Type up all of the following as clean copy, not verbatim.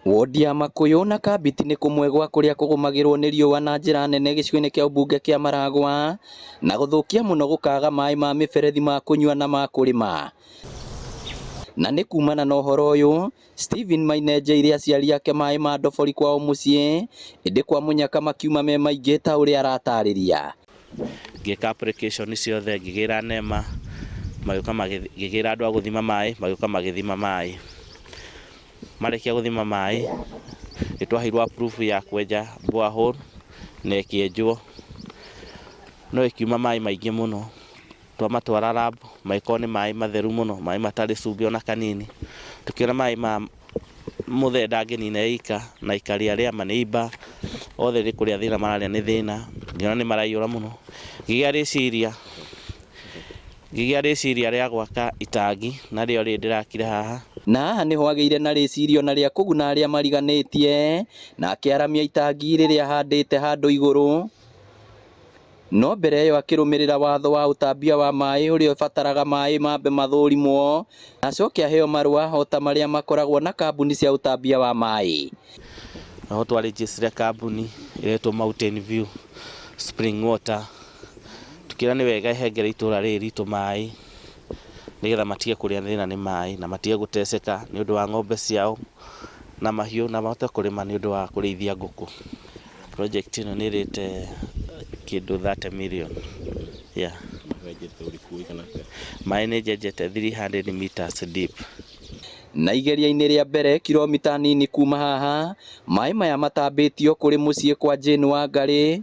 Wodi ya Makuyu na Kambiti nĩ kũmwe gwa kũrĩa kũgũmagĩrwo nĩ riũa na njĩra nene gĩcigo-inĩ kĩa ũmbunge kĩa Maragwa na gũthũkia mũno gũkaga maĩ ma mĩberethi ma kũnyua na ma kũrĩma. Na nĩ kumana na ũhoro ũyũ, Stephen Maina enjeire aciari ake maĩ ma ndobori kwao mũciĩ, ĩndĩ kwa mũnyaka makiuma me maingĩ ta ũrĩa aratarĩria. Ngĩka application ciothe, ngĩgĩra NEMA, magĩũka, ngĩgĩra andũ a gũthima maĩ, magĩũka magĩthima maĩ. Marĩkia gũthima maĩ, nĩ twaheirwo approve ya kwenja borehole na ĩkĩenjwo, no ĩkiuma maĩ maingĩ mũno. Twamatwara lab, magĩkorwo nĩ maĩ matheru mũno, maĩ matarĩ cumbĩ ona kanini. Tũkĩona maĩ ma mũthee ndangĩnina ika, na aikari arĩa maneighbour othe nĩ kũrĩa thĩna mararĩa nĩ thĩna, ngĩona nĩ maraiyũra mũno. Ngĩgĩa rĩciria rĩa gwaka itangi, narĩo rĩrĩ ndĩrakire haha. Na haha nĩho agĩire na rĩciria ona rĩa kũguna arĩa mariganĩtie, na akĩaramia itangi rĩrĩa ahandĩte handũ igũrũ. No mbere ĩyo akĩrũmĩrĩra watho wa ũtambia wa maĩ ũrĩa ũbataraga maĩ mambe mathũrimwo na acoke aheo marũa o ta marĩa makoragwo na kambuni cia ũtambia wa maĩ. Naho twarĩnjĩcire kambuni ĩretwo Mountain View Spring Water, tukĩona nĩ wega ĩhengere itũra rĩrĩ ritũ maĩ, nĩgetha matige kũrĩa thĩna nĩ maĩ na matige gũteceka nĩ ũndũ wa ng'ombe ciao na mahiũ, na mahote kũrĩma nĩ ũndũ wa kũrĩithia ngũkũ. Project ĩno nĩ ĩrĩte kĩndũ 30 million, yeah. Maĩ nĩ njenjete 300 meters deep. Na igeria-inĩ rĩa mbere kilomita nini kuma haha, maĩ maya matambĩtio kũrĩ mũciĩ kwa Jane Wangari,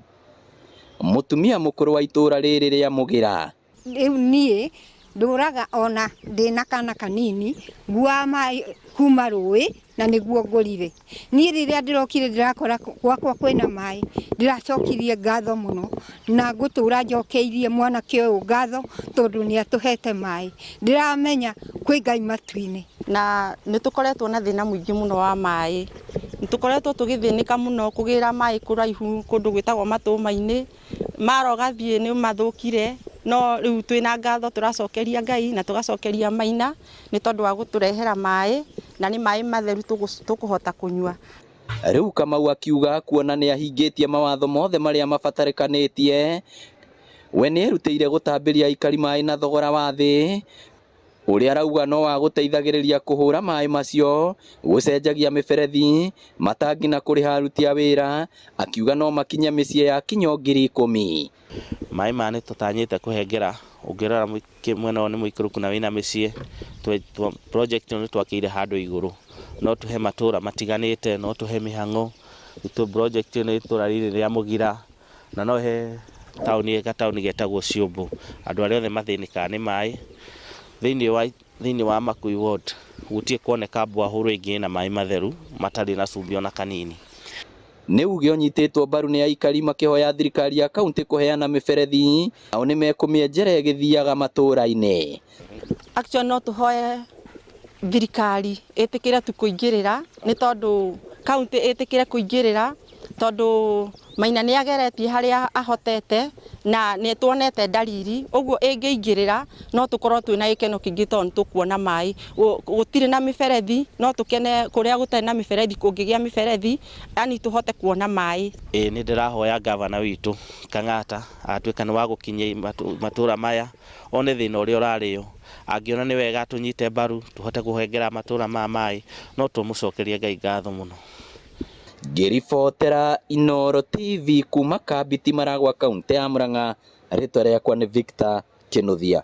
mũtumia mũkũrũ wa itũra rĩrĩ rĩa Mũgĩra. Rĩu niĩ ndũraga ona ndĩna kana kanini, nguaga maĩ kuma rũĩ na nĩguo ngũrire. Niĩ rĩrĩa ndĩrokire ndĩrakora gwakwa kwĩna maĩ, ndĩracokirie ngatho mũno na ngũtũra njokeirie mwanake ũyũ ngatho tondũ nĩ atũhete maĩ. Ndĩramenya kwĩ Ngai matu-inĩ. Na nĩ tũkoretwo na thĩna mũingĩ mũno wa maĩ. Nĩ tũkoretwo tũgĩthĩnĩka mũno kũgĩra maĩ kũraihu, kũndũ gwĩtagwo Matũma-inĩ. Mara ũgathiĩ nĩ mathũkire, no rĩu twĩna ngatho tũracokeria Ngai na tũgacokeria Maina nĩ tondũ wa gũtũrehera maĩ, na nĩ maĩ matheru tũkũhota kũnyua. Rĩu Kamau akiuga kuona nĩ ahingĩtie mawatho mothe marĩa mabatarĩkanĩtie, we nĩ erutĩire gũtambĩria aikari maĩ na thogora wa thĩ, ũrĩa arauga no wa gũteithagĩrĩria kũhũra maĩ macio, gũcenjagia mĩberethi, matangi na kũrĩha aruti a wĩra, akiuga no makinye mĩciĩ ya kinyo 10,000. Maĩ maya nĩ tũtanyĩte kũhengera, ũngĩrora mwena ũyũ nĩ mũikũrũku na wĩna mĩciĩ. Project ĩno nĩ twakĩire handũ igũrũ, no tũhe matũra matiganĩte, no tũhe mĩhang'o. Project ĩno itũra rĩrĩ rĩa Mũgira, na no he taũni, gataũni getagwo Ciũmbũ. Andũ arĩa othe mathĩnĩkaga nĩ maĩ thĩinĩ wa Makuyu ward, gũtirĩ kuoneka borehole ĩngĩ ĩna maĩ matheru matarĩ na cumbĩ ona kanini. Nĩ uge ũnyitĩtwo mbaru nĩ aikari makĩhoya thirikari ya kaunti kũheana mĩberethi, nao nĩ mekũmĩenjera ĩgĩthiaga matũra-inĩ. Actually, no tũhoe thirikari ĩtĩkĩre tu kũingĩrĩra, nĩ tondũ kaunti ĩtĩkĩre kũingĩrĩra, tondũ Maina nĩ ageretie harĩa ahotete na nĩ tuonete ndariri. Ũguo ĩngĩingĩrĩra, no tũkorwo twĩna gĩkeno kĩingĩ tondũ nĩ tũkuona maĩ. Gũtirĩ na mĩberethi, no tũkene kũrĩa gũtarĩ na mĩberethi kũngĩgĩa mĩberethi, yani tũhote kuona maĩ. Ĩĩ, nĩ ndĩrahoya ngavana witũ Kang'ata atuĩka nĩ wa gũkinyia matũra maya, one thĩna ũrĩa ũrarĩo, angĩona nĩ wega tũnyite mbaru tũhote kũhengera matũra maya maĩ, no tũmũcokerie Ngai ngatho mũno. Ngĩribotera Inooro TV kuma Kambiti, Maragwa, kaunti ya Murang'a, rĩtwa rĩakwa nĩ Victor Kinuthia.